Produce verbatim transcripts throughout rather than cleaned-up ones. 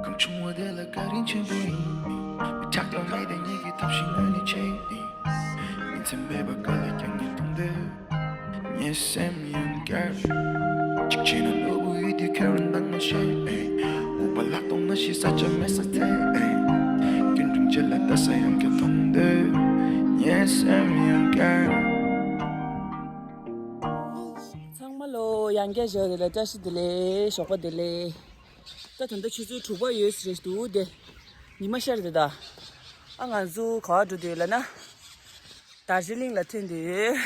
གང་བྱུང་བ་དེ་ལ་བཀའ་དྲིན་ཆེན་པོ་ཡིན། མི་ཆགས་ཐོག་ངས་དེ་ཉིད་ཀྱི་ཐབས་ཤེས་ངོས་ནས་བྱས་ཡིན། ཉིན་མཚན་མེད་པར་ག་ལ་ཀྱང་ངས་མཐོང་དུས། ངའི་སེམས་ཡང་བསྐྱར། གཅིག་བྱས་ན་ནོར་བུ་ཡོད་དུས་ཁེར་འདང་མ་བྱེད། དབུགས་པ་ལྷག་མཐོང་ན་ཤི་ས་ཆ་མེད་ས་ཐལ། སྐྱིད་འབྲིང་བྱེད་ལ་ལྟ་ས་ཡང་ཀྱང་མཐོང་དུས། ངའི་སེམས་ཡང་བསྐྱར། ཚང་མ་ལོ་ཡང་བསྐྱར་ཞོགས་བདེ་ལེགས། བཀྲ་ཤིས་བདེ་ལེགས། ཞོགས་པ་བདེ་ལེགས། ད་ད་ལྟ་ཆུ་ཚོད་དྲུག་པ་ཡོད་ཟེར་འདུག་སྟེ། ཉི་མ་ཤར་འདུག་ད། ཨ་ང་ཚོ་ག་པར་འགྲོ་འདོད་ལབ་ན། དར་ཇི་ལིང་ལ་ཐོན་འདོད་ཡོད།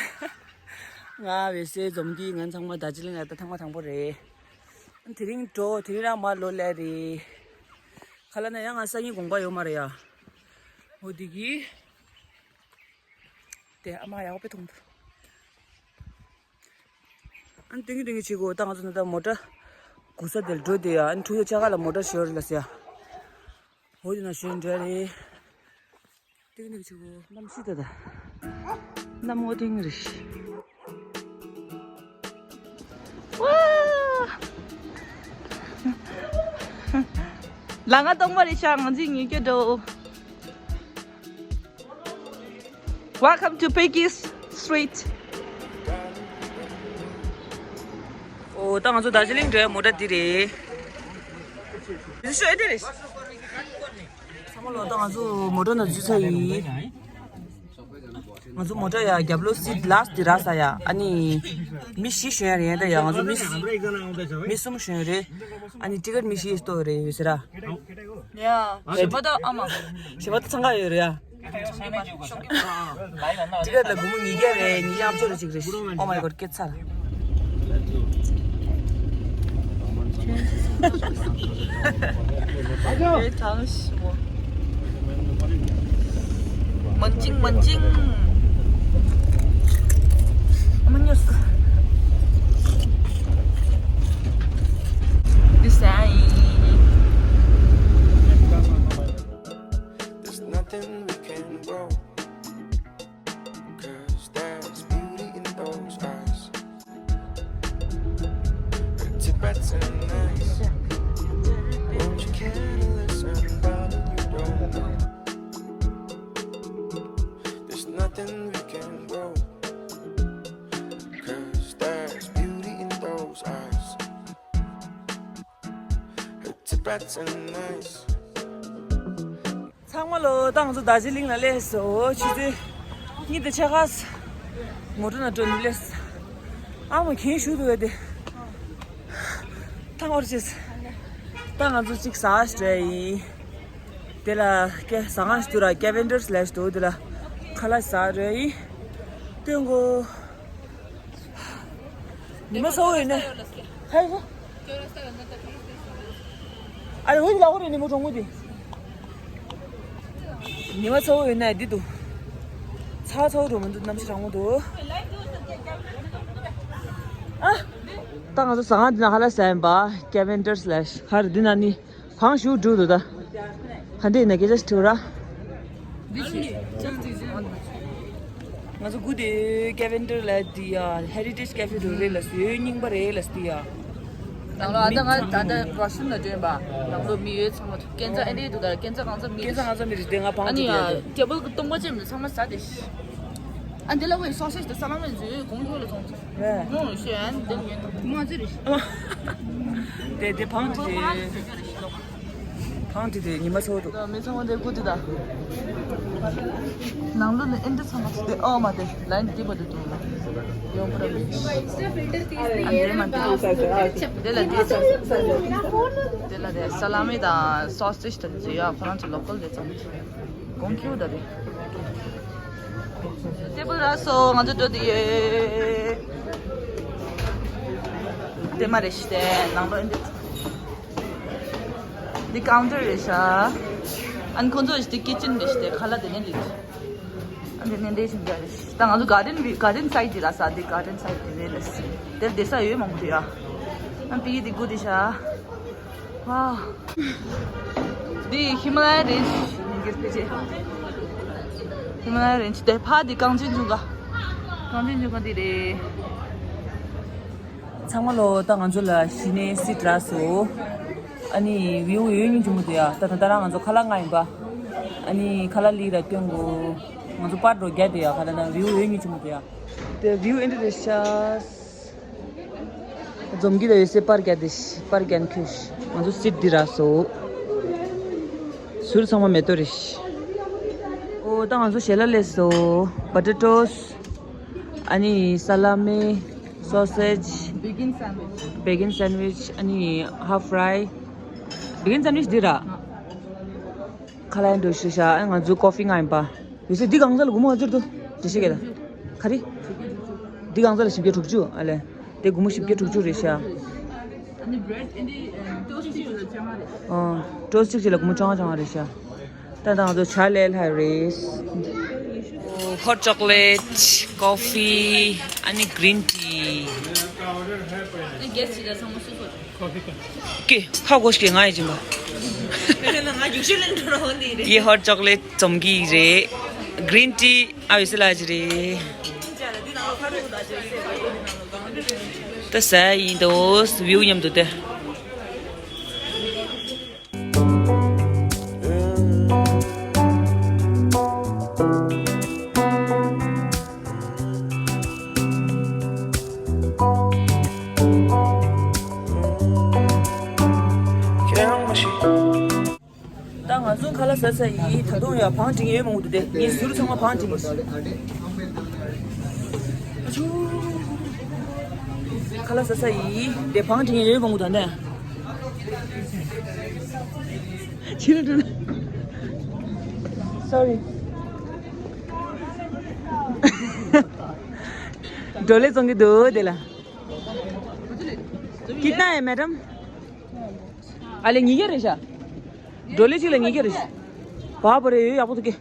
ང་འོད་ཟེར་འཛོམས་སྐྱིད་ང་ཚང་མ་དར་ཇི་ལིང་ལ་ད་ཐེངས་མ་དང་པོ་རེད། དེ་རིང་འགྲོ་དེ་རིང་རང་མར་ལོག་སླེབས་རེད། ག་ལབ་ན་ཡང་ང་སང་ཉིན་དགོངས་པ་ཡོད་མ་རེད་ཡ། འོ་དེ་གི། དེ་ཨ་མ་ཡག་པོ་མཐོང་འདུག་ཨ་ནི་ཏིང་ངེ་ཏིང་ངེ་བྱེད་དགོས། ད་ང་ཚོ་ད་ལྟ་མོ་ཊ་སྒུག་ས་དེར་འགྲོ་བསྡད་ཡ། ཨ་ནི་ཁྲུ་ཡོ་ཆ་ག་ལ་མོ་ཊ་ཞོར་ལ་ཟེར་ཡ། འོ་དེ་ན་ཞོར་འགྲོ་ཡ་རེད། ཏིང་ངེ་ཏིང་ངེ་བྱེད་དགོས། གནམ་གཤིས་ད་ད། གནམ་སྔོ་ཐིང་རེད། ཝ། ལ་ང་གཏོང་བ་རེད་ཤག་ང་ཚོའི་ཉིན་སྐྱོད་འགྲོ། Welcome to Peggy's Street. ཨོ་ད་ང་ཚོ་དར་ཇི་ལིང་འགྲོ་ཡ་མོ་ཊ་འདི་རེད། འདི་ཤོད་ཨེ་འདི་རེད། ཚང་མ་ལོ་ད་ང་ཚོ་མོ་ཊ་ནང་འཛུལ་ཚར་ཡིན། ང་ཚོ་མོ་ཊ་ཡ་རྒྱབ་ལོགས་སིཊ་ལཱསཊ་འདི་རག་ས་ཡ། ཨ་ནི་མི་བཞི་ཞོན་ཡ་རེད་ད་ཡ། ང་ཚོ་མི་མི་གསུམ་ཞོན་ཡ་རེད། ཨ་ནི་ཊི་ཀེཊ་མི་བཞི་ཡི་སྟོར་རེད་ཡོད་ཟེར་ར། ཡ། གཞན་པ་ད་ཨ་མ། གཞན་པ་ད་འཚང་ཁ་ཡོད་རེད་ཡ། ཊི་ཀེཊ་ལ་སྒོར་མོ་ཉིས་བརྒྱ་རེད། ཉིས་བརྒྱ་ཨ་མཆོག་རེ་གཅིག་རེད། Oh my god སྐད་ཚར། མན་ཅིང་མན་ཅིང་། མ་ཉོས། འདི་ཟ་ཡིན། There's nothing we can grow, 'cause there's beauty in those eyes. It's a bad and nice. Won't you care to listen, darling? You don't know. There's nothing we can grow, 'cause there's beauty in those eyes. It's a bad and nice. ཚང་མ་ལོ་ད་ང་ཚོ་དར་ཇི་ལིང་ལ་སླེབས་སོང་། ཆུ་ཚོད་གཉིས་དང་ཕྱེད་ཀ་མོ་ཊ་ནང་འགྲོ་ནས་སླེབས། ཨ་མ་གན་ཞུ་འདུག་བས་དེ། ཐང་བར་ཆེས། ད་ང་ཚོ་གཅིག་ཟ་ཞིག་འགྲོ་ཡིན། དེ་ལ་ཀེ་ཟ་ང་ཞིག་འདུག་ར། སྐེ་ཝན་ཌར་སི་ལབ་ཞིག་འདུག་དེ་ལ་ཁ་ལག་ཟ་འགྲོ་ཡིན། སྟོན་གོ། ཉི་མ་ཚ་བོ་ཡོད་ན། ཧའི་ཧོ། ཨ་རེ་ཧོ་ལ་ཧོ་རེ་ཉི་མ་གྲོང་མོ་དེ། ཉི་མ་ཚ་བོ་ཡོད་ན་འདི་འདུག་ཚ་བོ་ཚ་བོ་འགྲོ་མི་འདུག་གནམ་གཤིས་གྲང་མོ་འདུག་ཨ། ད་ང་ཚོ་ཟ་ཁང་འདི་ན་ཧ་ལ་ཟ་ཡིན་པ། སྐེ་ཝན་ཌར་སི་ལབ་ཤག་རེད། འདི་ན་ནི་གང་ཞུ་འགྲོ་འདུག་ད། ག་འདྲ་ཡིན་ན་སྐད་ཆ་ཞིག་དྲི་བ་ར། ང་ཚོ་སྒུག་དེ་སྐེ་ཝན་ཌར་སི་ལ་དེ་ཡ་ཧེ་རི་ཊེཇ་ཀེ་ཕེ་འགྲོ་རེད་ལ་ཟེར། རྙིང་པ་རེད་ལ་ཟེར་ཡ། ནང་ལོ་ཨ་ད་ང་ད་ལྟ་བ་ཤུན་ལ་བསྒྲོན་པ། ནང་ལོ་མི་ཡོད་ཚང་མ་སྐྱེན་ཚ་ཨེ་འདྲེ་འདུག་ད་སྐྱེན་ཚ་གང་ཚ་མི་སྐྱེན་ཚ་གང་ཚ་མི་རེད་དེ། ང་ཕང་ཨ་ནི་ཡ་ཊེ་བལ་གི་སྟོང་པ་ཅན་མི་ཚང་མ་ཟ་དེ་ཤི། ཨ་འདི་ལ་ཝེ་སོ་སེ་ཇི་དང་ས་ལ་མེ་ཛུ་གོང་ཁྱོད་ལ་ཚོང་ཚོང་། རེད། ནོ་ཤེ་ཨན་དེ་ལ་ཡོད་དུ་མ་ཙི་རེད་ཤི། དེ་དེ་ཕང་ཅི་དེ། ཕང་ཅི་དེ་ཉི་མ་ཚོ་དུ། མི་ཚང་མ་དེ་ཀུ་དེ་ད། ནང་ལོ་ནི་ཨིན་དི་ཚང་མ་ཚོ་དེ་ཨོ་མ་དེ་ལ་ཡིན་དེ་པ་དེ་དུ། ཡོང་པ་ར་མི། ཨ་འདི་མ་དེ། དེ་ལ་དེ། དེ་ལ་དེ་ས་ལ་མེ་དང་སོ་སེ་ཇི་དང་དེ་ཡོད། ཁོ་རང་ཚོ་ལོ་ཀལ་དེ་ཚང་མ། གོང་ཁྱེར་ད་རེད། ཊེ་བལ་རག་སོང་། ང་ཚོ་འགྲོ་དེ་ཡོད། དེ་མ་རེད་ཤི་དེ་ནང་ལོ་འདི། འདི་ཀའུན་ཊར་རེད་ཤག་ཨན་ཁོང་ཚོ་ཤི་དེ་ཀི་ཅན་རེད་ཤི་དེ་ཁ་ལག་དེ་ནས་འདི། ཨན་དེ་ནས་འདི་ཤི་འདི་རེད་ཤི། ད་ང་ཚོ་གར་ཌེན་ཝི་གར་ཌེན་སའིཌ་དེ་རག་ས། འདི་གར་ཌེན་སའིཌ་དེ་རེད་ལ་ཤི། དེར་བསྡད་ས་ཡོད་མང་པོ་རེད་ཡ། ཨན་པི་ཡི་དེ་སྒུག་དེ་ཤག་ཝའོ། འདི་ཧི་མ་ལ་ཡ་རེན་ཇི་ནས་གྱུར་ཕེ་ཅེ། ཧི་མ་ལ་ཡ་རེན་ཇི་དེ་ཕ་འདི་གངས་ཅན་ལྗོངས་མཁར། གངས་ཅན་ལྗོངས་མཁར་འདི་རེད། ཚང་མ་ལོ་ད་ང་ཚོ་ལ་གཞི་ནས་སིཊ་རག་སོང་། ཨ་ནི་བིའུ་ཡོད་སྙིང་རྗེ་མོ་འདུག་ཡ། ད་ད་ད་རང་ང་ཚོ་ཁ་ལག་ང་ཡིན་པ། ཨ་ནི་ཁ་ལག་ལི་ར་སྟོན་གོ། ང་ཚོ་པར་འགྲོ་རྒྱ་དེ་ཡ། ཁ་ལག་ན་བིའུ་ཡོད་སྙིང་རྗེ་མོ་འདུག་ཡ། དེ་བིའུ་ཨེ་འདྲ་རེད་ཤག། འཛོམས་ཀྱི་ད་ཡོད་སེ་པར་རྒྱ་དེ་ཤི། པར་རྒྱ་ཁྱོད་ཤི། ང་ཚོ་སིཊ་འདི་རག་སོ། ཟུར་ཚང་མ་མེ་ཏོག་རེད་ཤི། ཨོ་ད་ང་ཚོ་ཞལ་ལག་སླེབས་སོ། པོ་ཏེ་ཊོས། ཨ་ནི་ས་ལ་མི། སོ་སེཇ། བེ་གིན་སན་ཝིཆ། བེ་གིན་སན་ཝིཆ། ཨ་ནི་ཧཱ་ཕ་རའི། བེ་གིན་སན་ཝིཆ་འདི་ར། ཁ་ལག་འདྲ་ཞིག་ཤ། ཨ་ང་ཚོ་ཀོ་ཕི་ང་ཡིན་པ། ཡོད་སེ་འདི་གང་ཚ་ལ་སྒོར་མོ་ག་ཚོད་འདུག་འདྲི་ཤེས་ག་ལ། ག་རེ། འདི་གང་ཚ་ལ་བཞི་བརྒྱ་དྲུག་ཅུ་ཨ་ལེ། དེ་སྒོར་མོ་བཞི་བརྒྱ་དྲུག་ཅུ་རེད་ཤག། ཨ་ནི་བྷི་རེཌ་ཨེ་འདི་ཊོ་སི་ཊི་གཅིག་ལ་བཅོ་ལྔ་རེད། ཨ་ཊོ་སི་ཊི་གཅིག་ལ་སྒོར་མོ་བཅོ་ལྔ་བཅོ་ལྔ་རེད་ཤག། ད་ད་ང་ཚོ་ཇ་ལས་སླ་རེད། ཧོཊ་ཅོག་ལེཊ། ཀོ་ཕི། ཨ་ནི་གི་རིན་ཊི། ཀེ་ཁ་གོ་ཤིག་ང་ཡི་སྦྱིན་པ། ཡེ་ཧོཊ་ཅོག་ལེཊ་འཛོམས་ཀྱི་རེད། གི་རིན་ཊི་ཨ་བི་སི་ལ་ཅི་རེད། ད་ཟ་ཡིན་དོ་བིའུ་མཉམ་དུ་དེ། ད་ང་ཚོ་ཁ་ལག་ཟ་ས་ཡིན། ད་དུང་ཡང་བང་སྒྲིག་ཡོད་མང་པོ་འདུག་སྟེ། ངས་ཟུར་ཚང་མ་བང་སྒྲིག་ཨ་ཆུ། ཁ་ལག་ཟ་ས་ཡིན། དེ་བང་སྒྲིག་ཡོད་མང་པོ་འདུག་ནས། ཕྱི་རུ་འགྲོ། སོ་རི། བགྲོ་གླེང་བཙོང་གི་འདུག་དེ་ལ། कितना है मैडम? ཨ་ལེ་ཉིས་བརྒྱ་རེད་ཤག། བགྲོ་གླེང་གཅིག་ལ་ཉིས་བརྒྱ་རེད་ཤག། བ་བ་རེ་ཡོད་ཡག་པོ་འདུག་གེ།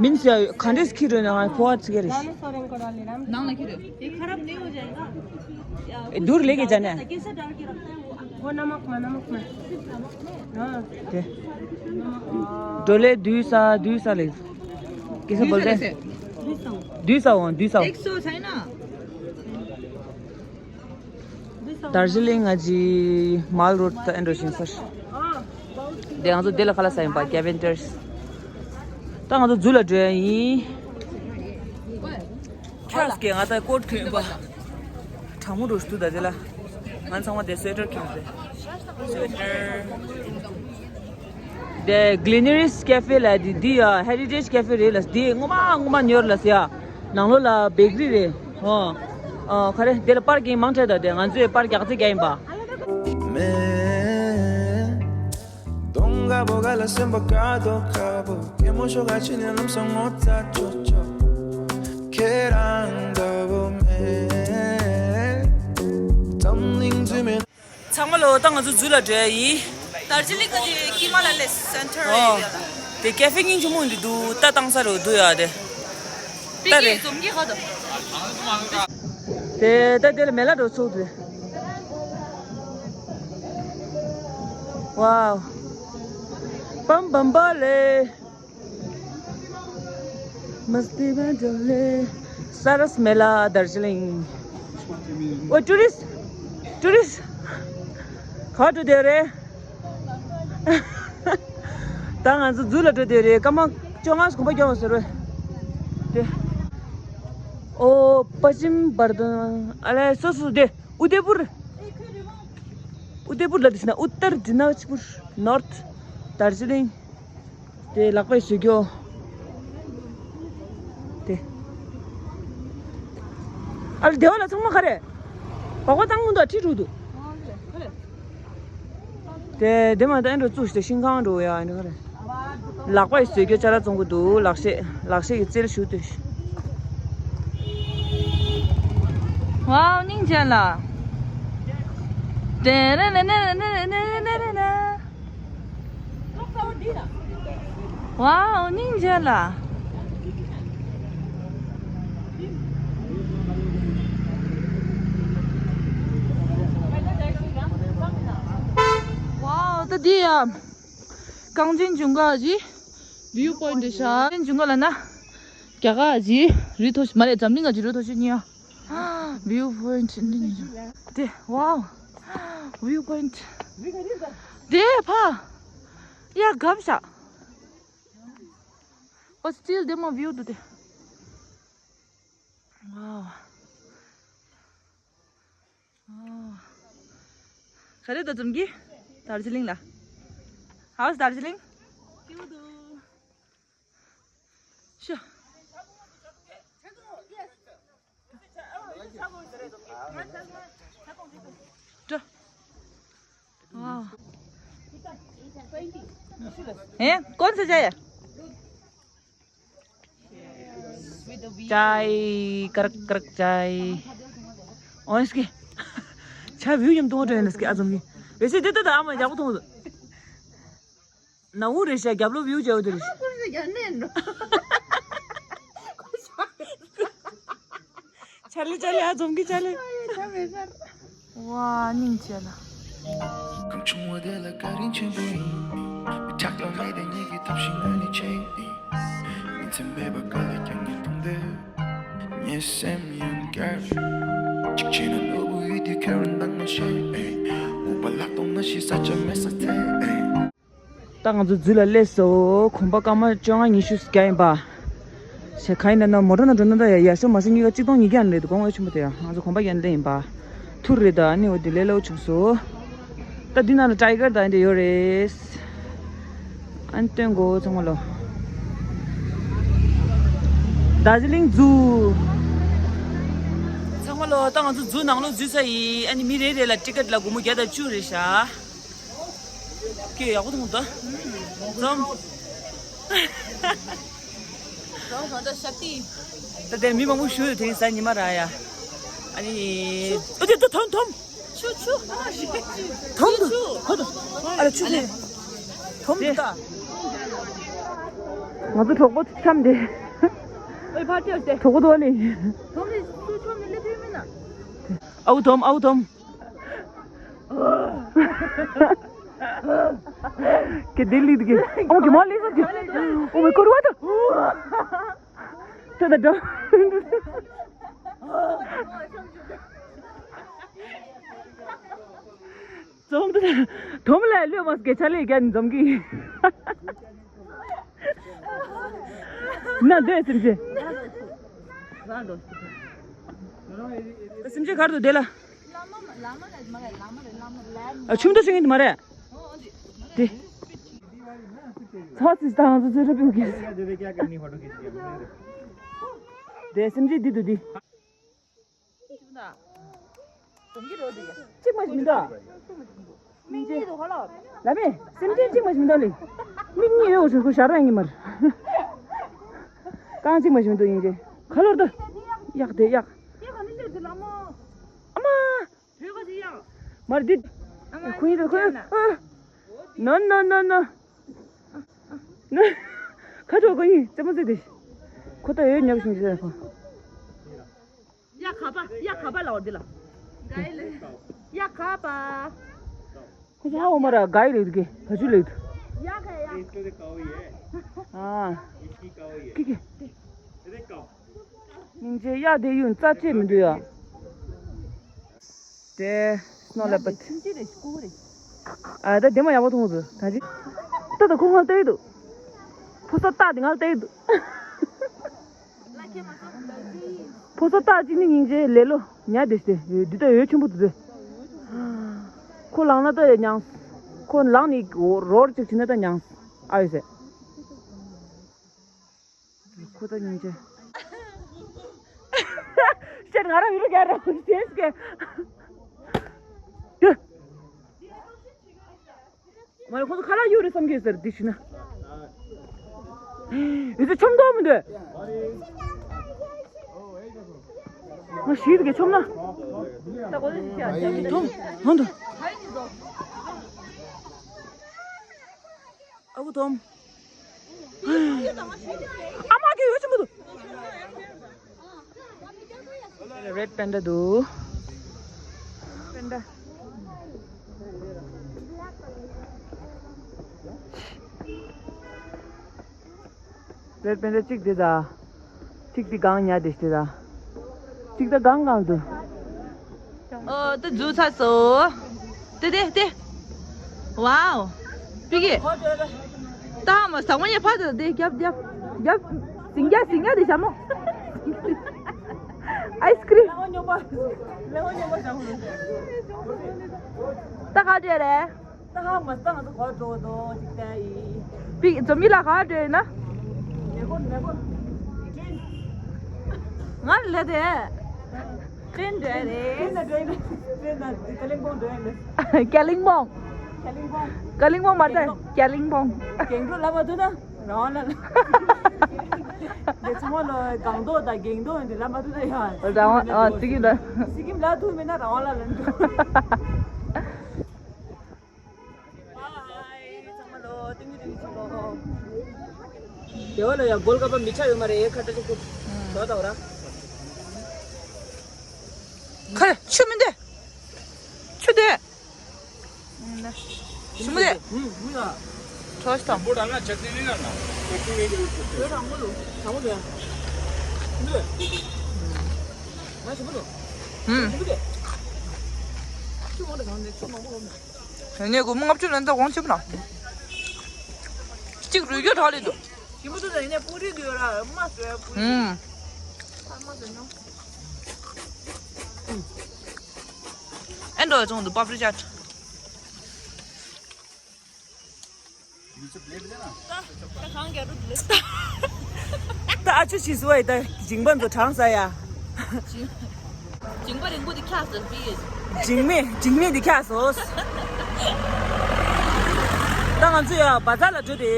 མིན་སི་ཡ་ག་འདྲས་ཁྱེར་རེད་ན་ཕོ་བ་ཚིག་རེད། ནང་ལ་ཁྱེར་རེད། ये खराब नहीं हो जाएगा? दूर लेके जाना है। कैसे डाल के रखता है वो? वो नमक में, नमक में। हाँ। दे। नमक में। डोले दुई सा, दुई सा ले। कैसे बोलते हैं? दुई सौ। दुई सा हो, दुई सा हो। एक सौ है ना? दार्जिलिङ अझै माल रोड त एन्ड्रोसिन सर। दे ང་ཚོ་དེ་ལ་ཁ་ལག་ཟ་ཡིན་པ་སྐེ་བེན་ཊར། ད་ང་ཚོ་ཛུ་ལ་འགྲོ་ཡ་ཡིན། ཁྱོད་སྐེ་ང་ད་ཀོཊ་གྱོན་པ། གྲང་མོ་འགྲོ་ཞུ་ད་དེ་ལ། ང་ཚང་མ་དེ་སུ་ཝེ་ཊར་གྱོན་རེད། སུ་ཝེ་ཊར། དེ་གི་ལི་ནི་རིས་ཀེ་ཧྥེ་ལ་དེ་འདི་ཡ་ཧེ་རི་ཊེཇ་ཀེ་ཧྥེ་རེད་ལ། དེ་ངོ་མ་ངོ་མ་ཉོར་ལ་ཟེར་ཡ། ནང་ལོགས་ལ་བེ་ཀ་རི་རེད། ཨོ། ཨོ་ག་རེ་དེ་ལ་པར་ཀིང་མང་དྲགས་ད་དེ་ང་ཚོས་པར་རྒྱག་རྩིས་རྒྱག་ཡིན་པ། མེད། གདོང་དཀར་པོ་ག་ལ་སེམས་པ་དཀར་དོ་དཀར་པོ། སྐྱེད་མོ་ཤོག་ག་ཕྱི་ནས་ལམ་སང་ངོ་ཚ་ཅོག་ཅོག་ཁྱེད་རང་འདྲ་བོ་མེད། འཛམ་གླིང་འཛུལ་མེད། ཚང་མ་ལོ་ད་ང་ཚོ་ཛུ་ལ་འགྲོ་ཡ་ཡིན། དར་ཇི་ལིང་གི་ཀི་མ་ལ་ལེ་སེན་ཊར་ཨོ། རེད་ཡ། དེ་ཀེ་ཧྥེ་སྙིང་རྗེ་མོ་འདི་འདུག་ད་བཏང་ས་རུ་འདུག་ཡ་དེ། ད་རེད། འཛོམས་ཀྱི་ག་དོ། དེ་ད་དེ་ལ་མེ་ལ་འགྲོ་ཚུགས་དེ། ཝའོ། པམ་པམ་པ་ལེ། मस्ती में डोले। सरस मेला दार्जिलिङ। ओ टुरिस्ट, टुरिस्ट। कहाँ འགྲོ་བསྡད་རེད། ད་ང་ཚོ་ཛུ་ལ་འགྲོ་བསྡད་རེད། སྐར་མ་བཅོ་ལྔ་གོམ་པ་རྒྱག་ཟེར་བས། དེ། ཨོ་པ་ཅིམ་བར་དོན་ཨ་ལེ་སོ་སོ་དེ་ཨུ་དེ་པུར། ཨུ་དེ་པུར་ལ་དེ་ན་ཨུ་ཏར་དི་ནཱ་ཅི་པུར། ནོར་ཐི་དར་ཇི་ལིང་། དེ་ལག་པས་བཟོས་རྒྱུ། དེ། ཨ་ལ་སྡེ་བ་ལ་ཚང་མ་ག་རེ། སྦག་སྦག་བཏང་གི་འདུག་ཁྲིད་འགྲོ་འདུག་དེ་དེ་མ་ད་ཨེ་འགྲོ་བཙུགས་ཤིག་ཤིང་ཁང་འགྲོ་ཡ་ཨེ་འགྲོ་ག་རེ། ལག་པས་བཟོས་རྒྱུ་ཅ་ལག་བཙོང་གི་འདུག་ལག་ཤེས་ལག་ཤེས་ཀྱི་རྩལ་ཞུ་འདོད། ཝའོ་སྙིང་རྗེ་ལ། དེ་རེ་ནེ་ནེ་ནེ་ནེ་ནེ་ནེ། ཝའོ་སྙིང་རྗེ་ལ། ཝའོ་ད་འདི་ཡ། རྐང་རྗེན་ཇུང་ག་ཨ་ཇི། བིའུ་པོ་ཡིན་ཊི་རེད་ཤག་རྐང་རྗེན་ཇུང་ག་ལ་ན། རྒྱ་གར་ཨ་ཇི། རི་མཐོ་ཤོས་མ་རེད་འཛམ་གླིང་ཨ་ཇི་རི་མཐོ་ཤོས་གཉིས་ཡ། བིའུ་པོ་ཡིན་ཊི་འདི་གཉིས། དེ་ཝའོ། བིའུ་པོ་ཡིན་ཊི། དེ་ཕ། ཡ་གབ་ཤག་ཨོ་སི་ཊི་ལི་དེ་མོ་བིའུ་འདུག་དེ། ཝའོ། ཨོ། ག་རེ་ད་འཛོམས་ཀྱི། དར་ཇི་ལིང་ལ། How's Darjeeling? Sure. वाह। हैं? कौन सा चाय है? चाय, करक करक चाय। और इसके अच्छा व्यू यम तुम ट्रेन इसके आजम की। वैसे देते तो हम जाओ तुम। ནང་རེད་ཤག་རྒྱབ་ལོགས་བིའུ་བྱ་བ་དེ་རེད་ཤག་ཁོ་ཚོ་ཡར་ནས་འགྲོ། ཆ་ལེ་ཆ་ལེ་ཨ་འཛོམས་ཀྱི་ཆ་ལེ། ཨ་ཡེ་ཆ་མེད་ཤར། ཝ་སྙིང་རྗེ་ལ། གང་བྱུང་བ་དེ་ལ་བཀའ་དྲིན་ཆེན་པོ་ཡིན། མི་ཆགས་པ་མེད་དེ་ཉིད་ཀྱི་ཐབས་ཤེས་ངོས་ནས་བྱེད་ཡིན། ཉིན་མཚན་མེད་པར་དཀའ་ལས་ཀྱང་ངས་གཏོང་འདོད། ངའི་སེམས་ཡང་བསྐྱར། གཅིག་བྱས་ན་ནོར་བུ་ཡུལ་དེ་ཁྱོད་རང་འདང་མ་བྱེད། སྨུག་པ་ལྷག་མཐོང་ན་ཤི་ས་ཆ་མེད་ས་ཐེ། ད་ང་ཚོ་འཛུལ་ལ་སླེབས་སོ། གོམ་པ་སྐར་མ་བཅོ་ལྔ་ཉི་ཤུ་བརྒྱ་ཡིན་པ། ཞེ་ག་ཡིན་ན་ན་མོ་ཊ་ནང་འགྲོ་ན་ད་ཡ་ཡར་ཤོ་མར་ཤོ་གཉིས་ཀ་གཅིག་སྟོང་ཉིས་བརྒྱ་ནས་རེད་འདུག་དགོངས་འོས་ཆེན་པོ་དེ་ཡ་ང་ཚོ་གོམ་པ་རྒྱག་ནས་སླེབས་ཡིན་པ། ཐུར་རེད་ད་ཨ་ནི་འོ་དེ་ལས་སླ་བོ་བྱུང་སོ། ད་འདི་ནང་ལ་ཊའི་གར་ད་འདི་ཡོད་རེད། ཨ་ནི་སྟོན་གོ་ཚང་མ་ལོ། དར་ཇི་ལིང་ཛུ། ཚང་མ་ལོ་ད་ང་ཚོ་ཛུ་ནང་ལོགས་འཛུལ་ཚར་ཡིན། ཨ་ནི་མི་རེ་རེ་ལ་ཊི་ཀེ་ཊི་ལ་སྒོར་མོ་བརྒྱ་དང་བཅུ་རེད་ཤག་ཀྱེ་ཡག་པོ་མཐོང་ད། འཛོམས། འཛོམས་གང་ད་ཤ་ཏི། ད་དེ་མི་མང་པོ་ཞུ་ཡོད་དེ་རིང་གཟའ་ཉི་མ་ར་ཡ། ཨ་ནི། ཨོ་དེ་ད་དོམ་དོམ། ཆུ་ཆུ། དོམ་དུ། ཆུ། ཧོ་དུ། ཨ་ར་ཆུ་དེ། དོམ་དུ་ད། ང་ཚོ་གྲོགས་པོ་འཁྱམས་ཏེ། ཨོའི་ཕར་ཐེའོ་སྟེ། གྲོགས་པོ་དོ་ནི། དོམ་ནི་ཆུ་ཆུ་མི་ལེ་ཐུ་མི་ན། ཨའུ་དོམ་ཨའུ་དོམ། ཀྱེ་དེ་ལི་དུ་ཀྱེ། ཨོ་ཀྱེ་མ་ལི་སོ་ཀྱེ། ཨོ་མའི་གོ་རུ་ཝ་ཏུ། ཏུ་ད་དོམ། འཛོམས་དུ་དོམ་ལ་ལུས་མ་སྐད་ཆ་ལས་རྒྱ་ནི་འཛོམས་ཀྱི། ན་འདོད་སེམས་ཅན། སེམས་ཅན་གར་དུ་བསྡད་ལ། ཨ་ཆུ་མདོ་ཤིང་ཡིན་དུ་མ་རེད། དེ། ཚ་ཚིས་དང་ཚོ་ཚོ་རབ་ཡོད་ཀྱི། དེ་སེམས་ཅན་འདི་དུ་འདི། གཅིག་མ་ཞིག་མི་འདུག་མིག་གཉིས་འདུག་ཧ་ལོ། ལ་མེ། སེམས་ཅན་གཅིག་མ་ཞིག་མི་འདུག་ལེ། མིག་གཉིས་ཡོད་ཞུ་ཁུ་ཞར་ཡང་གི་མར། རྐང་གཅིག་མ་ཞིག་མི་འདུག་ཡིན་ཅེ། ཁ་ལོར་དུ། གཡག་དེ་གཡག་ཨ་མ། མར་འདི། ཁུ་ཡིན་དུ་ཁུ་ཡིན། ནོ་ནོ་ནོ་ནོ། ཁ་ཆོ་ཁུ་ཡིན་རྩེ་མོ་རྩེ་དེ། ཁོ་ད་ཡོད་ཉོག་ཞིག་མི་ཟེར་ཁོ། ཡ་ཁ་པ། ཡ་ཁ་པ་ལའོ་འདི་ལ། ཡ་ཁ་པ། ཁོ་ཚོ་ཧ་འོ་མ་ར་ག་ཡི་རེད་གི་བ་ཆུ་ལེགས་འདུག་ཡ་ཁ་ཡ། ཨ། ཀི་ཀི། སྙིང་རྗེ་གཡག་དེ་ཡུན་རྩ་ཆད་མི་འདུག་ཡ། དེ། སྣོ་ལ་པད། ཨ་ད་དེ་མ་ཡག་པོ་མཐོང་ཟེར་ད་ཅི། ད་ད་ཁོ་ང་ལྟ་ཡི་འདུག་ཕོ་སོ་སྟག་དེ་ང་ལ་ལྟ་ཡི་འདུག་ཕོ་སོ་སྟག་ཅིག་ནི་སྙིང་རྗེ་ལེ་ལོ་ཉ་དེ་སྟེ་འདི་ལྟ་འོད་ཆེན་པོ་འདུག་ཟེར། ཁོ་ལངས་ན་ད་ཡ་མྱངས། ཁོ་ལངས་ནས་རོར་ཅིག་བྱས་ན་ད་མྱངས། ཨ་ཡོད་ཟེར། ཁོ་ད་སྙིང་རྗེ། ཤར་ང་རང་ཡུལ་ག་རང་ཤེས་ཀྱི། མ་ཁོ་ཚོ་ཁ་ལག་གཡུག་རེད་བསམ་གྱི་ཟེར་འདི་ཤི་ན། ཡོད་ཚད་ཆོམ་མདོག་མི་འདུག་ང་ཤི་དགེ་ཆོམ་ན། ཐོམ་ཧོན་དུ། ཨ་ཁུ་དོམ། ཨ་མ་གི་ཡོད་ཆེན་པོ་འདུག་རེད་པན་ཌ་འདུག་པན་ཌ། རེད་པན་ཌ་གཅིག་དེ་ད། གཅིག་དེ་གང་ཉལ་དེ་ཤི་དེ་ད། གཅིག་ད་གང་གང་འདུག་ཨོ་ད་འཛུལ་ཚར་སོ། དེ་དེ་དེ། ཝའོ། པི་ཀི། ད་མ་ཟ་མ་ཉེ་ཕ་དང་དེ་རྒྱབ་རྒྱབ་རྒྱབ། ཟིང་རྒྱ་ཟིང་རྒྱ་དེ་ཞྭ་མོ། ཨའི་སི་ཀྲིམ། ད་ག་འདྲ་རེད། ད་ཧ་མ་སང་ང་ཚོ་གོ་འགྲོ་འདུག་ཅིག་ལྟ་ཡི། པི་འཛོམས་ཡིན་ལ་ག་འདྲ་ཡིན་ན། མེ་གོ་མེ་གོ། ང་ལ་དེ། ཀྲེན་འགྲོ་ཡ་རེད། ཀྲེན་ན་འགྲོ་ཡ་རེད། ཀྲེན་ན་ཀ་ལིང་པོང་འགྲོ་ཡ་རེད། ཀ་ལིང་པོང་། ཀ་ལིང་པོང་། ཀ་ལིང་པོང་མ་རེད། ཀ་ལིང་པོང་། རྒྱང་འགྲོ་ལབ་མ་ཐུབ་ན་རང་དབང་ལ། འདི་ཚང་མ་ལོ་སྒང་ཏོག་དང་རྒྱང་ཏོག་འདི་ལབ་མ་ཐུབ་ན་ཡ། རང་དབང་ཨ་ཙི་གི་ལ། སི་ཀིམ་ལབ་ཐུབ་མེད་ན་རང་དབང་ལ་ལབ་འགྲོ། དེ་བ་ལ་ཡ་གོལ་ཀ་པ་མི་ཆ་ཡོད་མ་རེད། ཁ་ཏ་ཅིག་ཁུ། དོ་ད་བ་ར། ཁ་རེ་ཆུ་མི་འདེ། ཆུ་འདེ། ཞིམ་པོ་རེད། ཧུམ་ཧུམ་ཡ། ཁྲོ་ཞིག་དང་། བོ་དང་ང་ཆ་ཏི་ནི་ན་ན། ཆ་ཏི་ནི་ན་ན། བོད་དང་མོ་ལུ་དང་མོ་ལུ་ཡ། ཧུམ་ཡ། ང་ཞིམ་པོ་འདུག་ཧུམ། ཞིམ་པོ་རེད། ཆུ་མང་དུ་གང་ནས་ཆུ་མང་པོ་འོང་ནས། ཡང་ནས་སྒོར་མོ་ལྔ་བཅུ་ལོན་ཙང་དགོངས་ཆེ་པོ་ན། གཅིག་རུས་རྒྱུ་གྲགས་ལས་འདུག་ཞིམ་པོ་འདུག་ད་ཡིན་ནས་པུ་རི་གི་ཡོད་ར་མ་ཟོས་པུ་རི། ཧུམ། ཨ་མ་ཟོས་ནོ། ཨེ་འགྲོ་ཡ་ཚོང་འདུག་པབ་རི་ཅཱཊ། ད་ཨ་ཆུ་ཞིག་བཟོ་བའི་ད་ཞིང་པ་ཚོ་གྲང་ས་ཡ། ཞིང་པ་རིང་པོ་འདི་ཁྱག་ཟེར་པི། ཞིང་མི་ཞིང་མི་འདི་ཁྱག་སོ། ད་ང་ཚོ་ཡ་བ་ཛར་ལ་འགྲོ་དེ།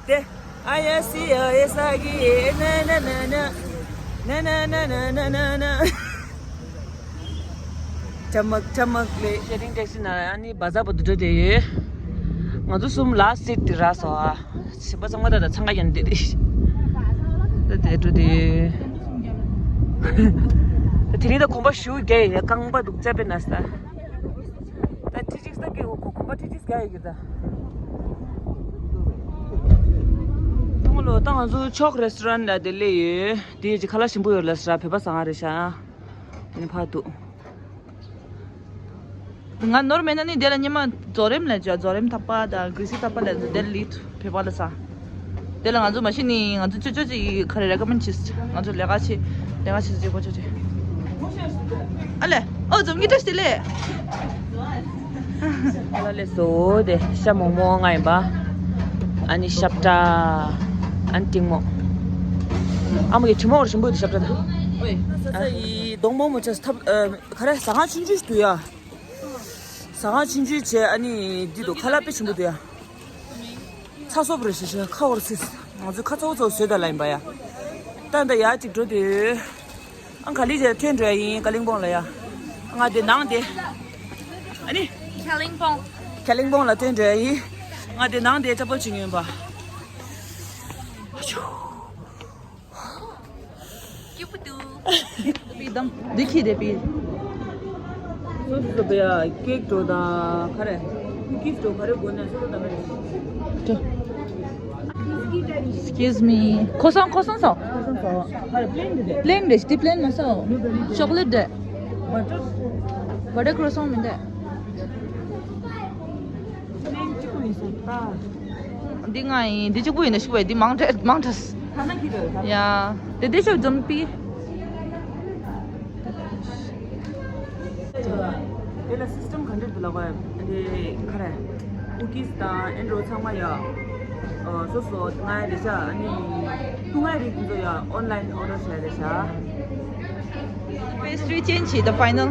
དེ། ཨ་ཡ་སི་ཡ་ཨེ་ས་གི་ན་ན་ན་ན། ན་ན་ན་ན་ན་ན་ན། ཅ་མག་ཅ་མག་ལེ། ཤེ་རིང་ཊེག་སི་ནང་ཨ་ནི་བ་ཛར་བར་དུ་འགྲོ་བསྡད་ཡོད། ང་ཚོ་གསུམ་ལ་སིཊ་དེ་རག་སོང་ཨ། གཞན་པ་ཚང་མ་ད་ད་འཚང་ཁ་རྒྱག་ནས་བསྡད་དེ། ད་དེ་འགྲོ་བསྡད་ཡོད། ད་དེ་རིང་ད་གོམ་པ་ཞུ་རྒྱག་ཡོད། རྐང་པ་འདུག་ཅག་པའི་ན་ས། ད་ཁྲི་གཅིག་ས་གི་འོ་གོམ་པ་ཁྲི་གཅིག་རྒྱག་ཡོད་ཀྱི་ད། ཚང་མ་ལོ་ད་ང་ཚོ་ཆོག་རེ་སི་ཊོ་རན་ལ་དེ་སླེབས་ཡོད། དེ་ཡོད་ཅིག་ཁ་ལག་ཞིམ་པོ་ཡོད་ལ་ས་བོད་པ་ཟ་ང་རེད་ཤག་དེ་ནི་ཕར་འདུག་ང་ནོར་མེད་ན་ནི་དེ་ལ་ཉི་མ་རྫོགས་རིམ་ལས་བྱ་རྫོགས་རིམ་ཐག་པ་དང་གུས་སི་ཐག་པ་ལས་དེ་ལི་ཐུ་བོད་པ་ལ་ས། དེ་ལ་ང་ཚོ་མ་གཞི་ནི་ང་ཚོ་ཅོ་ཅོ་ཅིག་ག་རེ་རེ་ཀོ་མེན་ཌི་བྱས། ང་ཚོ་ལས་ཀ་བྱེད། ལས་ཀ་བྱེད་ཅེས་གོ་ཅོ་ཅིག་ཨ་ལེ། ཨོ་འཛོམས་ཀྱི་བཀྲ་ཤིས་བདེ་ལེགས། ཨ་ལ་ལས་སོ་དེ་ཤ་མོག་མོག་ང་ཡིན་པ། ཨ་ནི་ཤབ་ཏྲ། ཨ་ནི་ཏིང་མོག་ཨ་མ་གི་ཁྲི་མོག་ར་ཞིམ་པོ་ཡོད་ཤབ་ཏྲ་ད། ཨོ་ཡེ། ས་ས་ཡི་གདོང་མོག་མོག་ཆ་ཐབ་ཨ། ག་རེ་ཟ་ཁང་ཆུང་ཆུང་ཞིག་འདུག་ཡ། ཟ་ཁང་ཆུང་ཆུང་བྱས་ཨ་ནི་འདི་འདུག་ཁ་ལག་དཔེ་ཆེན་པོ་འདུག་ཡ། ཚ་སོབ་རེ་ཞེ་ཞེ་ཁ་འོར་སིས། ང་ཚོས་ཁ་ཚ་བོ་ཚོ་བཟོས་ད་ལ་ཡིན་པ་ཡ། ད་འདི་ཡ་གཅིག་འགྲོ་དུས། ཨང་ག་ལི་ཇ་ཐོན་འགྲོ་ཡ་ཡིན་ཀ་ལིང་པོང་ལ་ཡ། ང་དེ་ནང་དེ། ཨ་ནི། ཀ་ལིང་པོང་། ཀ་ལིང་པོང་ལ་ཐོན་འགྲོ་ཡ་ཡིན། ང་དེ་ནང་དེ་ཊ་པལ་བྱིན་ཡོད་པ། ཨ་ཆུ། སྐྱིད་པོ་འདུག་པི་དམ། འདི་ཁྱི་དེ་པི། སོ་སོ་སོ་པའི་ཀེག་འགྲོ་དང་ག་རེ། ཀུ་ཀིས་འགྲོ་ག་རེ་དགོས་ནས་སོ་སོ་དམ་པའི། Excuse me. ཁོ་སང་ཁོ་སང་སང་། ཁོ་སང་སང་། ག་རེ་པི་ལེན་འདི་དེ། པི་ལེན་རེད་ཤི་དེ་པི་ལེན་མ་སང་། ཅོག་ལེ་ཊི་རེད། བ་ཊར། བ་ཊར་ཁོ་སང་མིན་དེ། པི་ལེན་གཅིག་པུ་ཡིན་སོང་ད། འདི་ང་ཡིན་འདི་གཅིག་པུ་ཡིན་ན་ཤི་བས་འདི་མང་དྲགས་མང་དྲགས། ཐ་ན་ཁྱི་རེད་ད། ཡ། དེ་དེ་ཤོག་འཛོམས་པི། དེ་ལ་སིས་ཊམ་ག་འདྲ་འདུག་ལབ་པ་དེ་ག་རེ། ཀུ་ཀིས་དང་ཨེན་ཌྲོ་ཚང་མ་ཡ། སོ་སོ་ང་ཡ་རེད་ཤག་ཨ་ནི། ཏུ་ང་ཡ་རིགས་དེ་ཚོ་ཡ་ཨོན་ལའིན་ཨོར་ཌར་བྱས་རེད་ཤག Pastry change the final.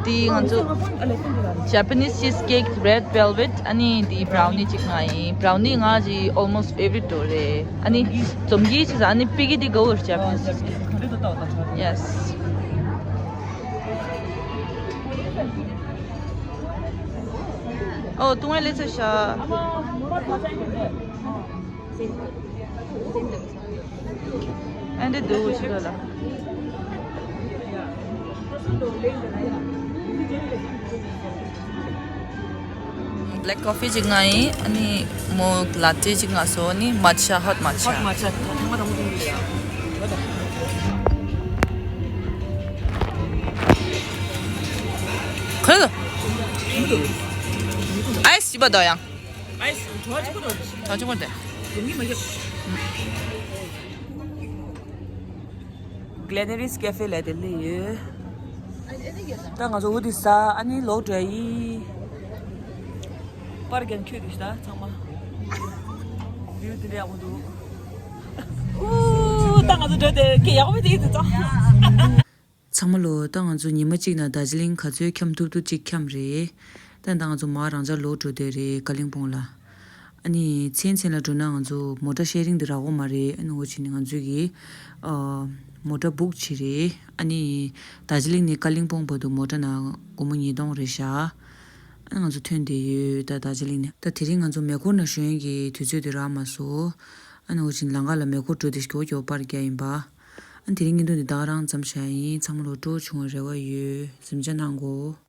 དེ་ང་ཚོ་Japanese cheesecake, red velvet ཨ་ནི་དེ་brownie གཅིག་ང་ཡིན། brownie ང་གི་almost favorite འགྲོ་རེད། ཨ་ནི་འཛོམས་ཀྱི་ཆེ་ས་ཨ་ནི་པི་ཀི་དེ་གོ་Japanese cheesecake. Yes. ཨོ་ཏུང་ཨེ་ལེ་ཚེ་ཤ། ཨེ་འདི་འདུག་ཤི་ལ་ལ། Black coffee གཅིག་ང་ཡིན། ཨ་ནི་མོ་ལ་ཏེ་གཅིག་ང་སོ། ཨ་ནི་མ་ཆ་ཧོཊ་མ་ཆ། ཧོཊ་མ་ཆ་ཐ་ཐང་མ་དང་མོ་དེ་ཡིན་ཡ། ཕུ། ཨའི་སི་བ་དོ་ཡང་། ཨའི་སི་བ་ཅི་པོ་རོ། ད་ཅི་པོ་དེ། Glenari's Cafe ལ་དེ་ལས་ཡོད། ད་ང་ཚོ་འུ་དི་ས་ཨ་ནི་ལོག་འགྲོ་ཡི། པར་རྒྱན་ཁྱོད་དུ་ཤི་ད་ཚང་མ། བིའུ་དེ་འདྲ་ཡག་པོ་འདུག་ཨུ། ད་ང་ཚོ་འགྲོ་དེ་ཁྱེད་ཡག་པོ་དེ་ཡིན་དུ་ཙང་། ཚང་མ་ལོ། ད་ང་ཚོ་ཉི་མ་གཅིག་ནང་རྡོ་རྗེ་གླིང་ག་ཚོད་འཁྱམ་ཐུབ་ཐུབ་ཅིག་འཁྱམ་རེད། ད་ད་ང་ཚོ་མར་རང་འཇགས་ལོག་འགྲོ་བསྡད་རེད་ཀ་ལིང་པོང་ལ། ཨ་ནི་མཚན་མཚན་ལ་འགྲོ་ན་ང་ཚོ་མོ་ཊ་ཤེ་རིང་དེ་རག་གོ་མ་རེད། ཨ་ནི་འོ་ཅི་ནི་ང་ཚོ་གི་ཨ་མོ་ཊ་བུག་བྱས་རེད། ཨ་ནི་རྡོ་རྗེ་གླིང་ནས་ཀ་ལིང་པོང་བར་དུ་མོ་ཊ་ནང་སྒོར་མོ་ཉིས་སྟོང་རེད་ཤག་ཨ་ནི་ང་ཚོ་ཐོན་བསྡད་ཡོད། ད་རྡོ་རྗེ་གླིང་ནས་ད་དེ་རིང་ང་ཚོ་མེ་འཁོར་ནང་ཞོན་གྱི་དུས་ཚོད་དེ་རག་མ་སོང་། ཨ་ནི་འོ་ཅི་ནི་ལམ་ཁ་ལ་མེ་འཁོར་འགྲོ་དེ་སྐྱོ་སྐྱོ་པར་རྒྱག་ཡིན་པ། ཨ་ནི་དེ་རིང་བརྙན་ཐུང་འདི་ད་ག་རང་མཚམས་བཞག་ཡིན། ཚང་མ་ལོ་སྤྲོ་བྱུང་བའི་རེ་བ་ཡོད། གཟིམ་འཇགས་གནང་གོ།